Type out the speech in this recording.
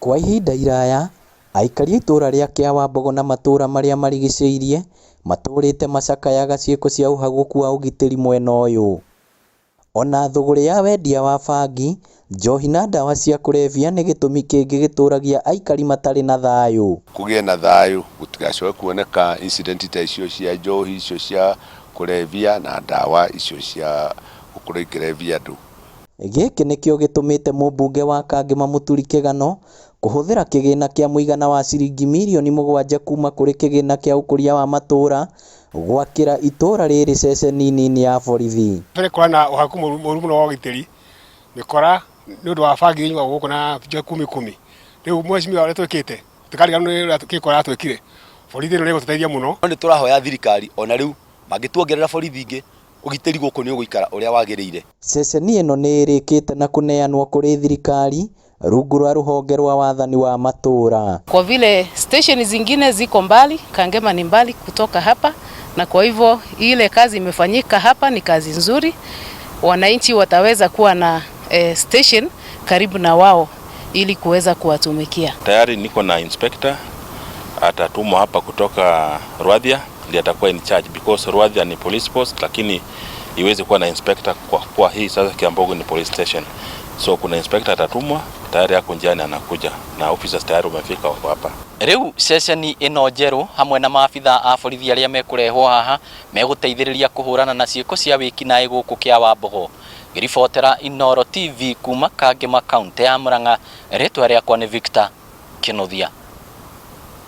Kwa ihinda iraya, aikari a itũra rĩa Kĩawambogo na matũra marĩa marigicĩirie matũrĩte macakayaga ciĩko cia ũhagũku wa ũgitĩri mwena ũyũ. Ona thũgũrĩ ya wendia wa bangi, njohi na ndawa cia kũrebia nĩ gĩtũmi kĩngĩ gĩtũragia aikari matarĩ na thayũ. Kũgĩe na thayũ, gũtigacoke kuoneka incident ta icio cia njohi icio cia kũrebia na ndawa icio cia gũkorwo ikĩrebia andũ. Gĩkĩ nĩkĩo gĩtũmĩte mũmbunge wa Kangema Mũturi Kĩgano kũhũthĩra kĩgĩna kĩa mũigana wa ciringi mirioni mũgwanja kuma kũrĩ kĩgĩna kĩa ũkũria wa matũra gwakĩra itũra rĩrĩ ceceni nini ya borithi. Mbere kũrĩ na ũhaku mũru mũno wa ũgitĩri, mĩkora nĩ ũndũ wa bangi inyuagwo gũkũ na njohi kumi kumi. Rĩu mheshimiwa ũrĩa twĩkĩte tũtikariganĩrwo nĩ ũrĩa kĩko aratwĩkire. Borithi ĩno nĩ ĩgũtũteithia mũno. No nĩ tũrahoya thirikari ona rĩu mangĩtuongerera borithi ingĩ ũgitĩri gũkũ nĩ ũgũikara ũrĩa wagĩrĩire. Ceceni ĩno nĩ ĩrĩkĩte na kũneanwo kũrĩ thirikari rungu rwa rũhonge rwa wathani wa matũra. Kwa vile station zingine ziko mbali, Kangema ni mbali kutoka hapa, na kwa hivyo ile kazi imefanyika hapa ni kazi nzuri. Wananchi wataweza kuwa na station karibu na wao ili kuweza kuwatumikia. Tayari niko na inspector atatumwa hapa kutoka Rwathia, ndiye atakuwa in charge because Rwathia ni police post, lakini iwezi kuwa na inspector kwa kuwa hii sasa Kiambogo ni police station. So kuna inspector atatumwa tayari, ako njiani anakuja na officers tayari wamefika, wako hapa. Rĩu ceceni ĩno njerũ hamwe na maabitha a borithi arĩa mekũrehwo haha megũteithĩrĩria kũhũrana na ciĩko cia wĩkinaĩ gũkũ Kĩawambogo. Ngĩribotera Inooro TV kuma Kangema, kaũntĩ ya Murang'a, rĩtwa rĩakwa nĩ Victor Kĩnuthia.